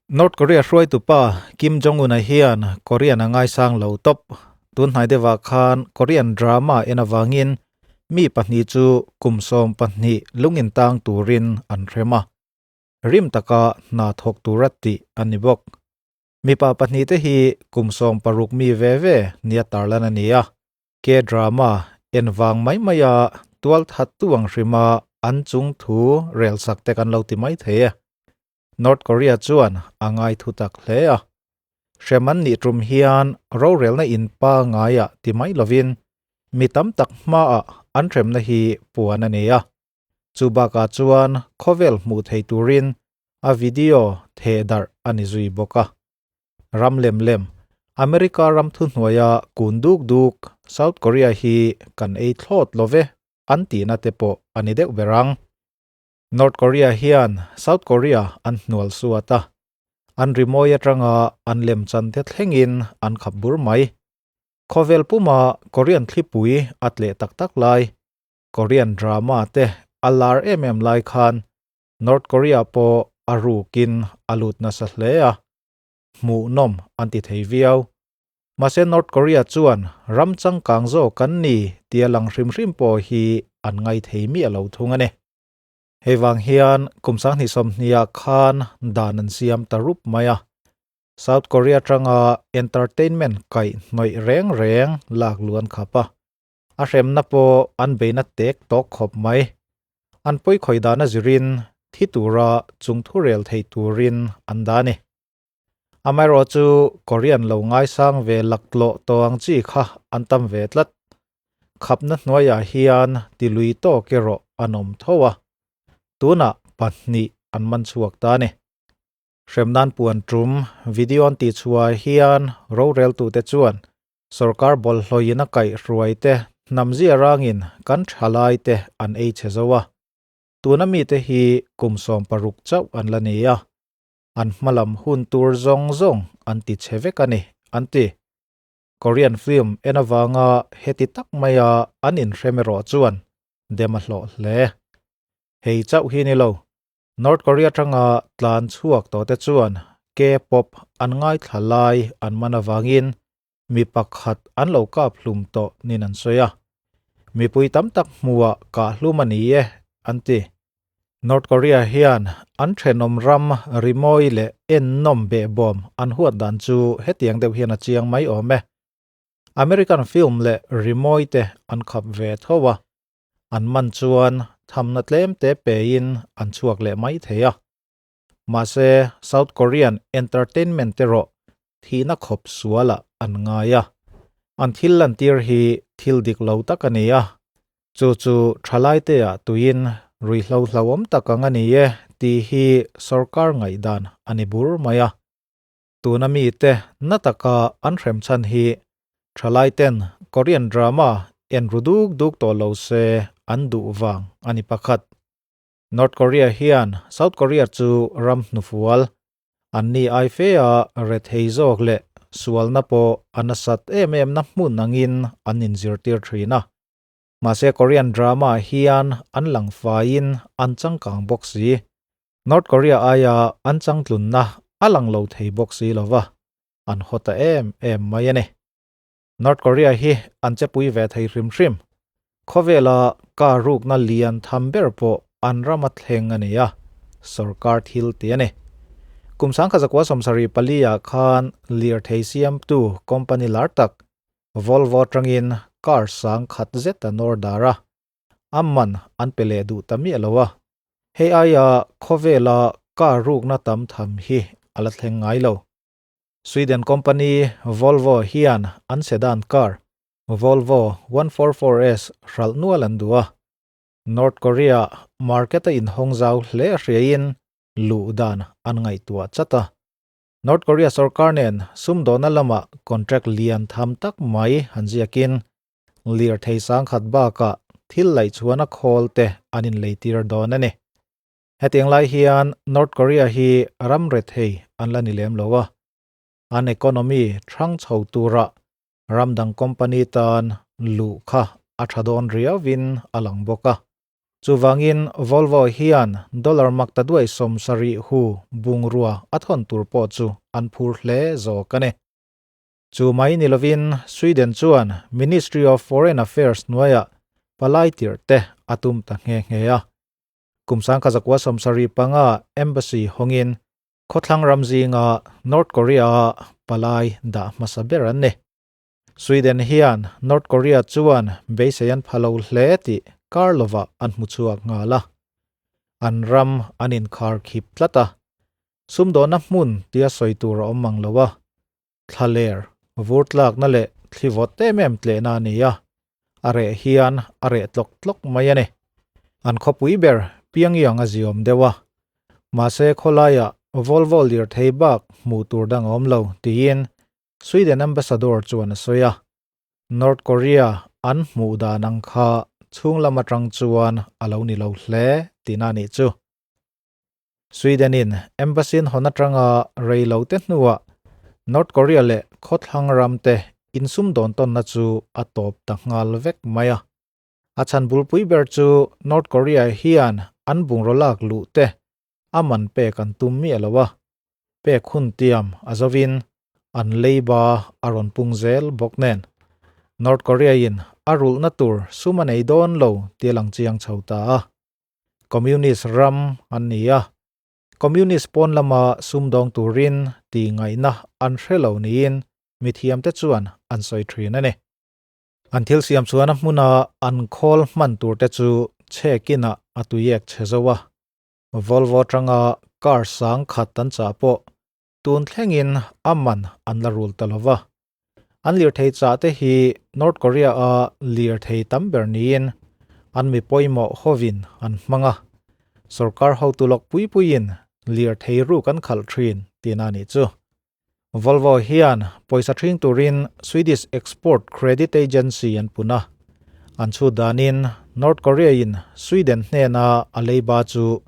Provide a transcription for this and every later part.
North Korea hruaitupa Kim Jong-un-a hian Korean a ngaisang lo tawp. Tun hnai deuhah khan Korean drama en avangin mi pahnih chu kum 12 lungin tang turin an hrem a. Rim taka hna thawk tura tih a ni bawk. Mipa pahnihte hi kum 60 mi ve ve nia tarlan a ni a. K-drama en vang mai maia tual that tu ang hrima an chung thu rel sak te kan lo ti mai thei e. North Korea chuan a ngai thu tak hle a. Hrem an nih tum hian rorelna in pa ngaiah ti mai lovin mi tam tak hmaah an hremna hi puan a ni a. Chu bakah chuan khawvel hmuh thei turin a video theh darh a ni zui bawk a. Ram lem lem, America ram thuhnuaia kun duk duk South Korea hi kan ei thlawt lo ve an tihna te pawh a ni deuh ber ang. North Korea hian South Korea an hnual suat a, an rimawi atanga an lemchan te thlengin an khap bur mai. Khawvel puma Korean thlipui a tleh tak tak lai, Korean drama te a lar em em lai khan North Korea pawh a rukin a lut nasa hle a, hmuhnawm an ti thei viau. Mahse North Korea chuan ram changkang zawk kan ni tia lang hrim hrim pawh hi an ngai thei miah lo thung a ni. Hei vang hian kum 2020ah khan dan an siam ta rup mai a. South Korea tanga entertainment kaih hnawih reng reng lak luan khap a. A hremna pawh an beina tek tawk khawp mai. An pawi khawi dana zirin thi tura chung thu rel thei turin an da ni. Amaherawh chu Korean lo ngaisang ve laklawh tawh ang chi kha an tam ve tlat. Khapna hnuaiah hian tilui tawk erawh an awm tho a. Tunah pahnih an man chhuak ta ni. Hremnan puan tum video an tihchhuah hian roreltute chuan Sorkar bawlhhlawin a kaihhruai te hnam zia rangin kan thalai te an ei chhe zo a. Tuna mite hi kum 60 chauh an la ni a. An hmalam hun tur zawng zawng an ti chhe vek a ni, an ti. Korean film en avanga heti tak maia an inhrem erawh chuan dem a hlawh hle. Hei chauh hi ni lo, North Korea tanga tlan chhuak tawh te chuan K-pop an ngaithla lai an man avangin mi pakhat an lo kap hlum tawh nin an sawi a. Mipui tam tak hmuah kah hlum a ni e, an ti. North Korea hian an thenawm ram rimawi leh ennawm behbawm an huat dan chu hetiang deuh hian a chiang mai awm e. American film leh rimawi te an khap ve tho a. An man chuan thamna tlem te pein an chhuak leh mai thei a. Mahse South Korean entertainment te rawh thihna khawp suala an ngai a. An thil lantir hi thil dik lo tak a ni a. Chu chu thalai te ah tuin ruihhlo hlauhawm tak ang a ni e tih hi sorkar ngaihdan a ni bur mai a. Tuna mi te na taka an hrem chhan hi thalai ten Korean drama en ru duk duk tawh lo se an duh vang a ni pakhat. North Korea hian South Korea chu ram hnufual an ni ai fe a rethei zawk leh sualna pawh a nasat em em na hmun angin an inzirtir thin a. Mahse Korean drama hian an lang faiin an changkang bawk si. North Korea aia an changtlunna a lang lo thei bawk si lova, an haw ta em em mai a ni. North Korea hi an chepui ve thei hrim hrim. Khawvela car rukna lian tham ber pawh an rama thleng a ni a, sorkar thil ti a ni. Kum 1974 ah khan lirthei siamtu company lar tak Volvo tangin car sang khat zet a nawr dar a, a man an pe leh duh ta miah lo a. Hei aia khawvela car rukna tam tham hi a la thleng ngai lo. Sweden company Volvo hian an sedan car Volvo 144S hralh nual an duh a. North Korea market a inhawng zau hle a hriain luh dan an ngaihtuah chat a. North Korea sorkar nen sumdawhna lama contract lian tham tak mai han ziakin lirthei sang khat bakah thil laih chuan a khawl te an inleitir dawn a ni. Hetiang lai hian North Korea hi ram rethei an la ni lem lo a. An economy thang chho tura ramdang company tan luh kha a tha dawn riauin a lang bawk a. Chuvangin Volvo hian dollar maktaduai 70 hu bungrua a thawn tur pawh chu an phur hle zawk a ni. Chu mai ni lovin Sweden chuan Ministry of Foreign Affairs hnuaiah palai tirh te a tum ta nghe nghe a. Kum 1975 embassy hawngin khawthlang ram zinga North Korea-a palai dah hmasa ber an ni. Sweden hian North Korea chuan beisei an pha lo hle tih kar lovah an hmu chhuak nghal a. An ram an inkhar khip tlat a. Sumdawhna hmun tia sawi tur a awm mang lo a. Thlaler, vur tlakna leh thli vawt em em tlehna a ni a, a reh hian a reh tlawk tlawk mai a ni. An khawpui ber Pyongyang a ziawm deuh a, mahse khawlaiah Volvo lirthei bak hmuh tur dang a awm lo tiin Sweden ambassador chuan a sawi a. North Korea an hmuh dan ang kha chhung lam atang chuan a lo ni lo hle tihna a nih chu. Sweden-in embassy an hawn atanga rei lo te hnuah North Korea leh khawthlang ram te insumdawn tawnna chu a tawp ta nghal vek mai a. A chhan bulpui ber chu North Korea hian an bungraw lak luh te a man pek an tum miah lo a, pek hun tiam a zovin an leiba a rawn pung zel bawk nen. North Korea-in a rulhna tur sum a nei dawn lo tih a lang chiang chho ta a. Communist ram an ni a, Communist pawn lama sumdawng turin tih ngaihna an hre lo niin mithiamte chuan an sawi thin a ni. An thil siam chuan a hmuna an khawl hman turte chu chhekinah a tuiek chhe zo a, Volvo atanga car sang khat an chah pawh tun thlengin a man an la rul ta lo va. An lirthei chah te hi North Korea-a lirthei tam ber niin an mi pawimawh hovin an hmang a, sorkar hotu lawk pui puiin lirthei ruk an khalh thin tihna a nih chu. Volvo hian pawisa ṭhing turin Swedish Export Credit Agency an pun a, an chhut danin North Korea-in Sweden hnena a leiba chu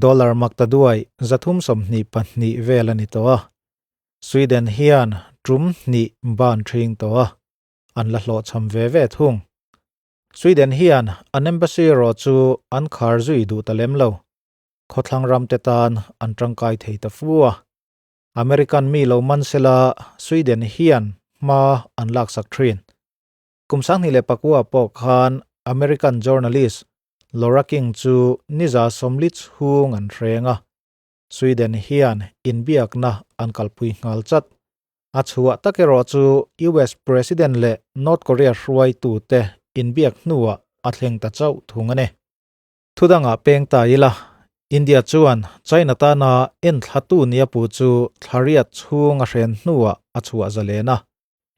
dollar maktaduai 322 vel a ni tawh a. Sweden hian ṭum hnih ban ṭhing tawh a, an la hlawhchham ve ve thung. Sweden hian an embassy erawh chu an khar zui duh ta lem lo. Khawthlang ramte tan an tangkai thei ta fu a. American mi lo man sela Sweden hian hma an laksak thin. Kum 2009 pawh khan American journalist Laura King chu niza 40 chhung an hreng a. Sweden hian inbiakna an kalpui nghal chat. A chhuah tak erawh chu US President leh North Korea hruaitute inbiak hnuah a thleng ta chauh thung a ni. Thudangah peng ta ila, India chuan China tana enthlatu nia pu chu thlariat chhung a hren hnuah a chhuah zalen a,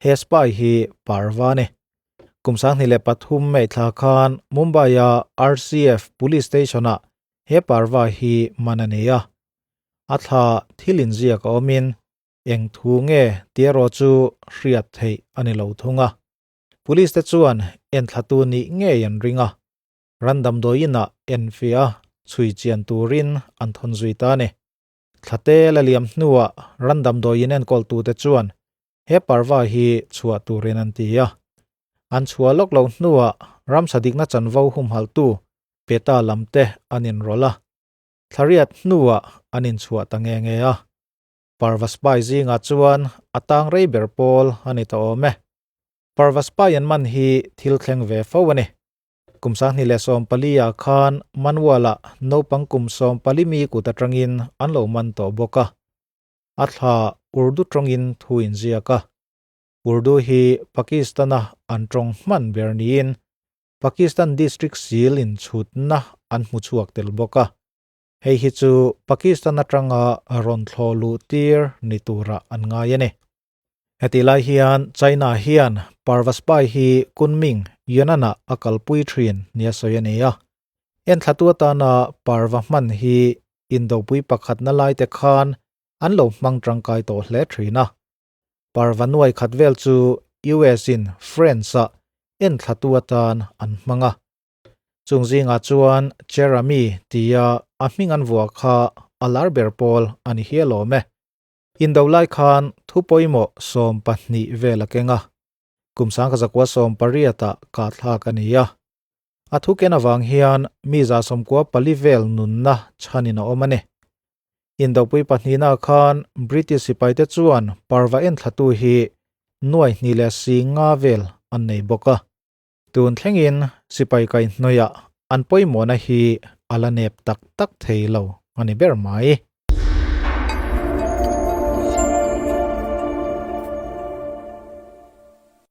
he spy hi Parva a ni. Kum 2003 May thla khan Mumbai-a RCF Police Station-ah he Parva hi man a ni a. A thla thil inziak a awmin eng thu nge tih erawh chu hriat theih a ni lo thung a. Police te chuan enthlatu nih ngei an ring a. Ran damdawiinah enfiah a chhui chian turin an thawn zui ta a ni. Thlate la liam hnuah ran damdawiin enkawltute chuan he parva hi chhuah turin an ti a. An chhuah lawk lo hnuah ramsa dikna chanvo humhalhtu Peta lamte an inrawlh a. Thlariat hnuah an inchhuah ta nge nge a. Parva spy zingah chuan a tang rei ber pawl a ni ta awm e. Parva spy an man hi thil thleng ve fo a ni. Kum 2014 ah khan Manual-ah naupang kum 14 mi kut atangin an lo man tawh bawk a. A thla Urdu tawngin thu inziak a. Urdu hi Pakistan-a an tawng hman ber niin Pakistan District Seal inchhutna an hmu chhuak tel bawk a. Hei hi chu Pakistan atanga rawn thlawh luh tir ni turah an ngai a ni. Hetih lai hian China hian Parva spy hi Kunming, Yunnan-ah a kalpui thin nia sawi a ni a. Enthlatu atana Parva hman hi indopui pakhatna laite khan an lo hmang tangkai tawh hle thin a. Parva nuai khat vel chu US-in France-ah enthlatu atan an hmang a. Chung zingah chuan Cherami tia a hming an vuah kha a lar ber pawl a ni hial awm e. Indo lai khan thu pawimawh 12 vel a keng a, kum 1918 ah kah thlak a ni a. A thu ken avang hian mi 94 vel nunna chhanin a awm a ni. Indopui pahnihna khan British sipaite chuan parva enthlatu hi nuai hnih leh si nga vel an nei bawk a. Tun thlengin sipai kaihhnawihah an pawimawhna hi a la nep tak tak thei lo a ni ber mai.